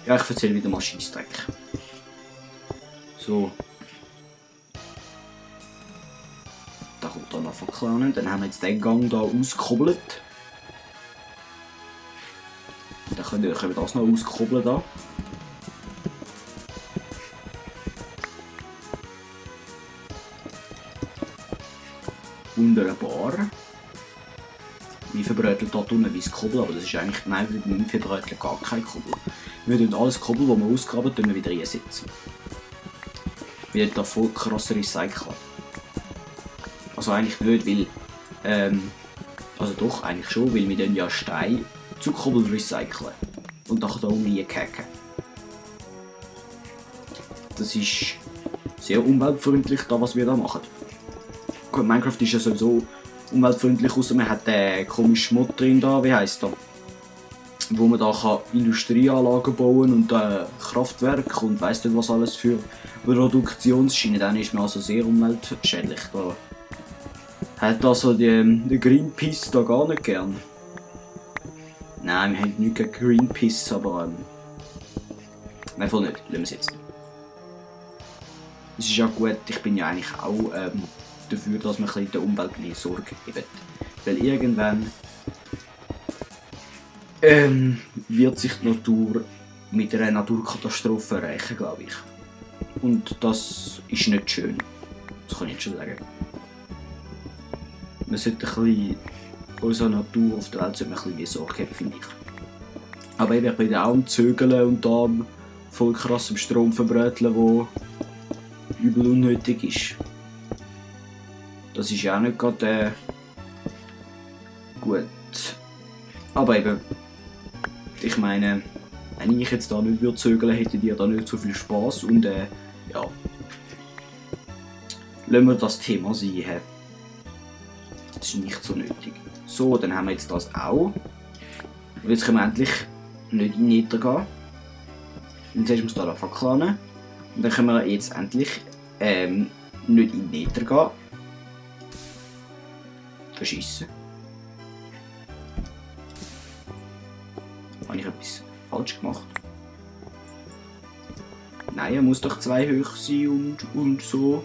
Ja, ich erzähle wieder mal Scheissdreck. So. Da kommt dann noch verklanen. Dann haben wir jetzt den Gang hier ausgekuppelt. Dann können wir das noch auskuppeln da. Wunderbar. Wir verbröteln hier unten wie das Kubbel, aber das ist eigentlich, nein, wir verbröteln gar kein Kubbel. Wir tun alles Kubbel, das wir ausgraben, tun wir wieder einsetzen. Wird da voll krass recyceln. Also eigentlich nicht, weil, also doch, eigentlich schon, weil wir dann ja Stein zu Kubbel recyceln. Und dann da umhacken. Das ist sehr umweltfreundlich, da was wir da machen. Gut, Minecraft ist ja sowieso umweltfreundlich, außer man hat den komischen Mod drin da, wie heisst der? Wo man da kann Industrieanlagen bauen und Kraftwerke und weiss nicht was alles für Produktionsschienen. Dann ist man also sehr umweltschädlich. Da hat also den Greenpeace da gar nicht gern. Nein, wir haben nichts gegen Greenpeace, aber nein, voll nicht, lassen wir es jetzt. Es ist ja gut, ich bin ja eigentlich auch dafür, dass man ein bisschen der Umwelt Sorge gibt. Weil irgendwann wird sich die Natur mit einer Naturkatastrophe rächen, glaube ich. Und das ist nicht schön. Das kann ich jetzt schon sagen. Man sollte ein bisschen unserer Natur auf der Welt ein bisschen mehr Sorge haben, finde ich. Aber eben, ich bin auch am Zögeln und da am voll krassem Strom verbröteln, der übel unnötig ist. Das ist ja auch nicht gerade gut. Aber eben, ich meine, wenn ich jetzt da nicht würde zögeln, hättet ihr da nicht so viel Spaß und ja. Lassen wir das Thema sein. Das ist nicht so nötig. So, dann haben wir jetzt das auch. Und jetzt können wir endlich nicht in Nether gehen. Und zuerst muss wir da verklanen. Und dann können wir jetzt endlich nicht in Nether gehen. Verschissen. Habe ich etwas falsch gemacht? Nein, er muss doch 2 hoch sein und so.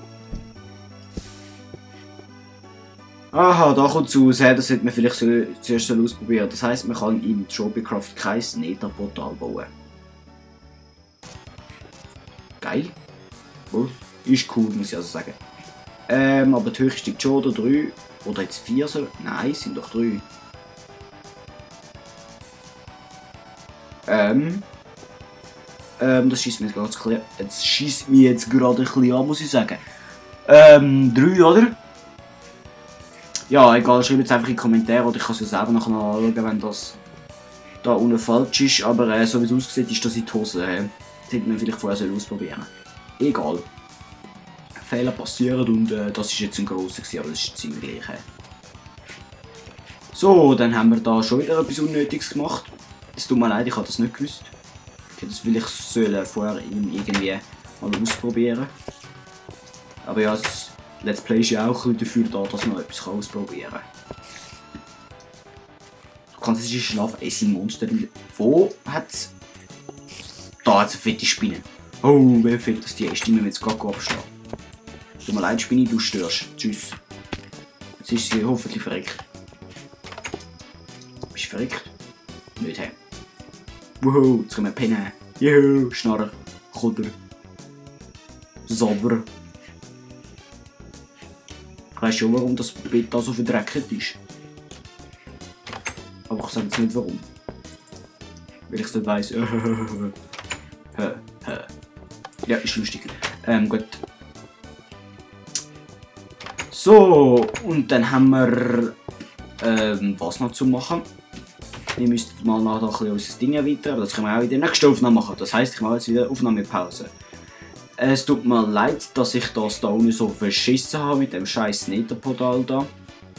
Aha, da kommt es aus, das sollte man vielleicht zuerst ausprobieren. Das heisst, man kann in Shopicraft kein Nether-Portal bauen. Geil. Oh, ist cool, muss ich also sagen. Aber die höchste schon oder 3 oder jetzt 4 so. Nein, es sind doch 3. Das schießt mich jetzt gerade ein bisschen an, muss ich sagen. 3, oder? Ja, egal, schreibt jetzt einfach in die Kommentare oder ich kann es ja selber nachher anschauen, wenn das da unten falsch ist. Aber so wie es aussieht, ist das in die Hose. Das hätte man vielleicht vorher ausprobieren sollen. Egal. Fehler passieren und das ist jetzt ein grosser, aber das ist ziemlich gleich. So, dann haben wir da schon wieder etwas Unnötiges gemacht. Es tut mir leid, ich habe das nicht gewusst. Ich hätte das vielleicht vorher irgendwie mal ausprobieren. Aber ja, das Let's Play ist ja auch ein bisschen dafür da, dass man etwas ausprobieren kann. Du kannst jetzt schlafen, es sind Monster. Wo hat es? Da hat es eine fette Spinne. Oh, wer fehlt das Tier? Die müssen wir jetzt gerade abschlagen. Tut mir leid, Spinne, du störst. Tschüss. Jetzt ist sie hoffentlich verreckt. Bist du verreckt? Nicht, hä? Wow, jetzt können wir pennen. Juhu, Schnarr, Kuder, Sabber. Ich weiss schon, warum das Bett da so verdreckt ist. Aber ich sage jetzt nicht warum. Weil ich es nicht weiss. Ja, ist lustig. Gut. So, und dann haben wir was noch zu machen. Wir müssen mal nachher ein bisschen unser Ding erweitern, aber das können wir auch in der nächsten Aufnahme machen. Das heisst, ich mache jetzt wieder Aufnahmepause. Es tut mir leid, dass ich das da unten so verschissen habe mit dem scheiß Nether-Portal da.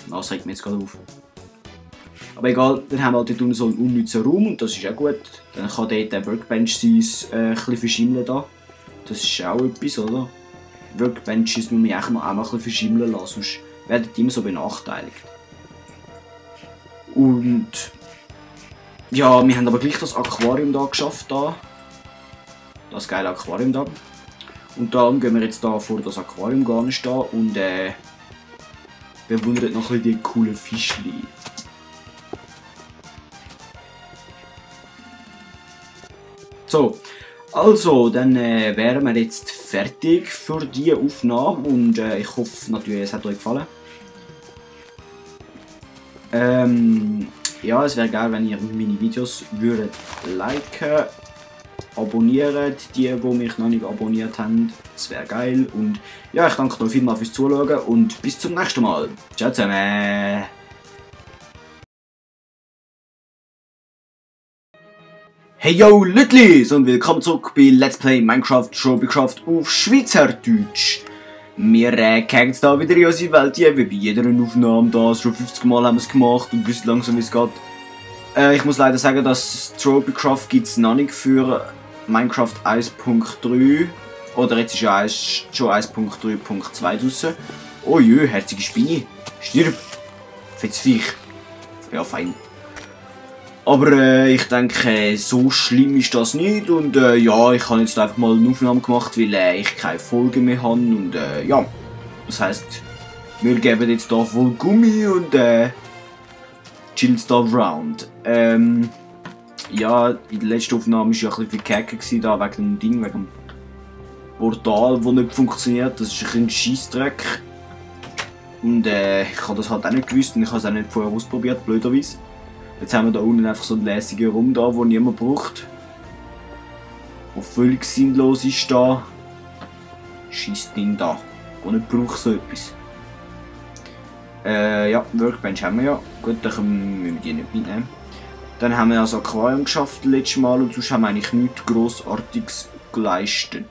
Das regt mich jetzt gerade auf. Aber egal, dann haben wir halt dort unten so einen unnützen Raum und das ist auch gut. Dann kann dort der Workbench-Size ein bisschen verschimmeln da. Das ist auch etwas, oder? Workbenches muss man auch mal ein bisschen verschimmeln lassen, sonst werden die immer so benachteiligt. Und ja, wir haben aber gleich das Aquarium da geschafft da. Das geile Aquarium da. Und darum gehen wir jetzt da vor das Aquarium gar nicht stehen und bewundert noch ein bisschen die coolen Fischli. So, also dann wären wir jetzt fertig für diese Aufnahme und ich hoffe natürlich, es hat euch gefallen. Ja, es wäre geil, wenn ihr meine Videos würdet liken, abonnieren, die mich noch nicht abonniert haben. Das wäre geil. Und ja, ich danke euch vielmals fürs Zuschauen und bis zum nächsten Mal. Ciao zusammen. Hey yo Lütlis und willkommen zurück bei Let's Play Minecraft Tropycraft auf Schweizerdeutsch. Wir kehren jetzt da wieder in unsere Welt hier, wie bei jeder Aufnahme da, schon 50 Mal haben wir es gemacht und wissen langsam wie es geht. Ich muss leider sagen, dass Tropycraft gibt es noch nicht für Minecraft 1.3 oder jetzt ist ja schon 1.3.2 draussen. Oh jö, herzige Spinne. Stirb. Fettes Viech. Ja, fein. Aber ich denke, so schlimm ist das nicht und ja, ich habe jetzt einfach mal eine Aufnahme gemacht, weil ich keine Folge mehr habe und ja, das heisst, wir geben jetzt da voll Gummi und chillen da around. Ja, in der letzten Aufnahme war ja ein bisschen verkackt da wegen dem Ding, wegen dem Portal, das nicht funktioniert, das ist ein Scheissdreck. Und ich habe das halt auch nicht gewusst und ich habe es auch nicht vorher ausprobiert, blöderweise. Jetzt haben wir da unten einfach so einen lässigen Raum da, den niemand braucht. Der völlig sinnlos ist da. Scheiß Ding da. Der nicht braucht so etwas. Ja, Workbench haben wir ja. Gut, dann müssen wir die nicht mitnehmen. Dann haben wir das Aquarium geschafft letztes Mal und sonst haben wir eigentlich nichts Grossartiges geleistet.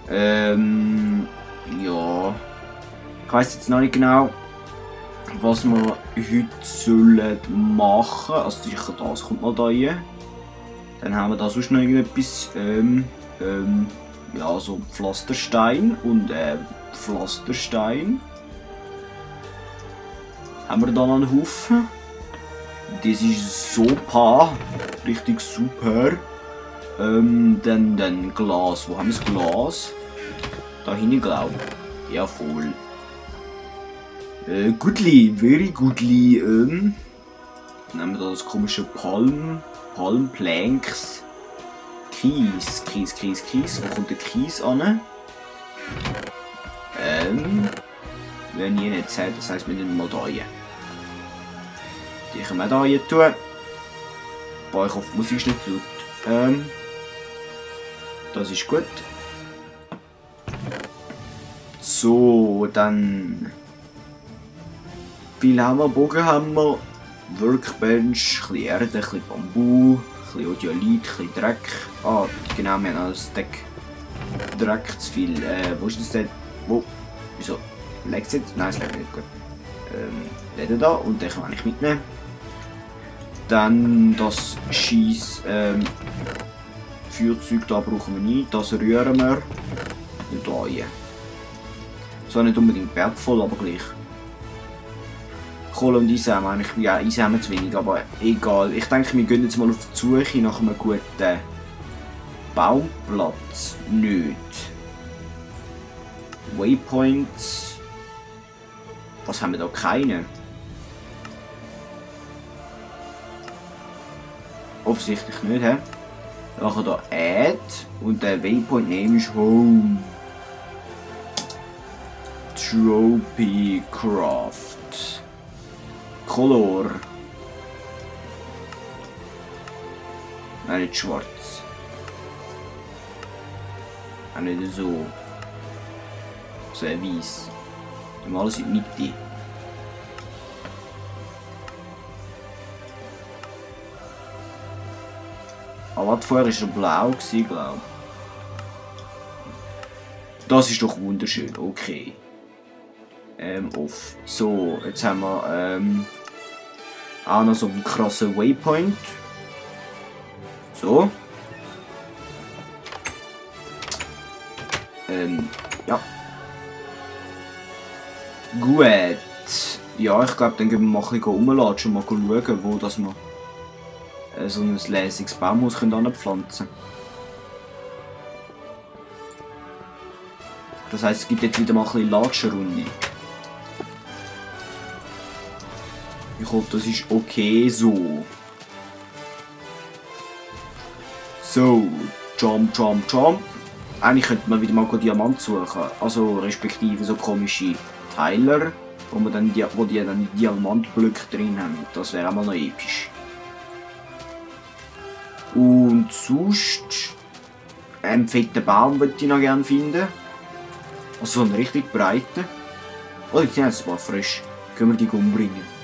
Ja. Ich weiss jetzt noch nicht genau, was wir heute sollen machen. Also sicher das kommt mal da rein. Dann haben wir da sonst noch irgendetwas. Ja, so Pflasterstein und Pflasterstein. Haben wir da noch einen Haufen. Das ist super. Richtig super. Dann Glas. Wo haben wir das Glas? Da hinten glaube ich. Ja, voll. Goodly, very goodly. Nehmen wir da das komische Palmplanks. Kies. Wo kommt der Kies an? Wenn ihr nicht seht, das heisst, wir nehmen mal da rein. Die können wir da rein tun. Boah, ich hoffe, die Musik ist nicht laut. Das ist gut. So, dann. Viel haben wir, Bogen haben wir, Workbench, ein bisschen Erde, ein bisschen Bambu, ein bisschen Odiolit, ein bisschen Dreck. Ah, genau, wir haben noch ein Stack Dreck zu viel. Wo ist das denn? Wo? Wieso? Leckt es jetzt? Nein, es leckt nicht gut. Leder da und den kann ich mitnehmen. Dann das Scheiß Feuerzeug da brauchen wir nicht, das rühren wir und da rein. So nicht unbedingt wertvoll, aber gleich. Kohle und Eisen haben wir eigentlich, ja, Eisen haben wir zu wenig, aber egal. Ich denke, wir gehen jetzt mal auf die Suche nach einem guten Baumplatz. Nicht. Waypoints. Was haben wir da? Keine. Offensichtlich nicht, hä? Dann machen wir hier Add und der Waypoint Name ist Home. Tropycraft. Color. Nein, nicht schwarz. Auch nicht so. So ein weiß. Dann alles in die Mitte. Aber vorher war er blau, glaube ich. Das ist doch wunderschön, okay. Off. So, jetzt haben wir auch noch so einen krassen Waypoint. So. Ja. Gut. Ja, ich glaube, dann gehen wir mal ein bisschen rumlatschen und mal schauen, wo das wir so ein lässiges Baumhaus anpflanzen können. Das heisst, es gibt jetzt wieder mal ein bisschen Latschenrunde. Ich hoffe, das ist okay so. So, Jump, Jump, Jump. Eigentlich könnte man wieder mal Diamant suchen. Also respektive so komische Teiler, wo die dann Diamantblöcke drin haben. Das wäre auch mal noch episch. Und sonst einen fetten Baum würde ich noch gerne finden. Also so einen richtig breiten. Oh, jetzt sind jetzt ein paar frisch. Können wir die umbringen?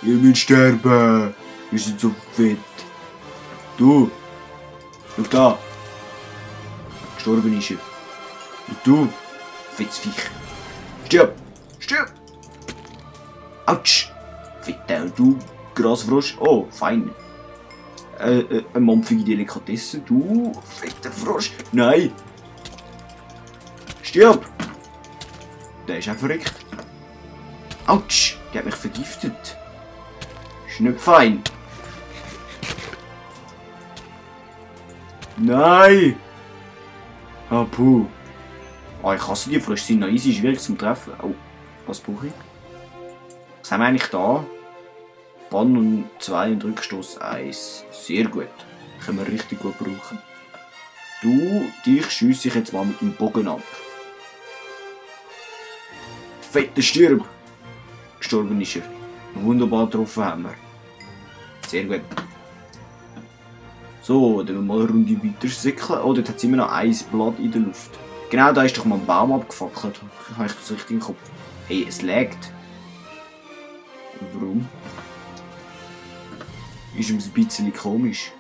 Ihr müsst sterben! Wir sind so fett. Du! Schau da! Gestorben ist er. Und du! Fettes Viech! Stirb! Stirb! Autsch! Fetter, du Grasfrosch. Oh, fein. Eine mampfige Delikatesse. Du fetter Frosch. Nein! Stirb! Der ist auch verreckt. Autsch! Der hat mich vergiftet. Ist nicht fein. Nein! Ah, puh. Oh, ich hasse die Frösche. Sie sind noch easy schwierig zum Treffen. Oh, was brauche ich? Was haben wir eigentlich da? Bann und 2 und Rückstoß 1. Sehr gut. Können wir richtig gut brauchen. Dich schiesse ich jetzt mal mit dem Bogen ab. Fetter Stirb! Gestorben ist er. Wunderbar getroffen haben wir. Sehr gut. So, dann mal eine Runde weiter säckeln. Oh, dort hat es immer noch ein Blatt in der Luft. Genau, da ist doch mal ein Baum abgefackelt. Habe ich das richtig im Kopf? Hey, es laggt. Warum? Ist ein bisschen komisch.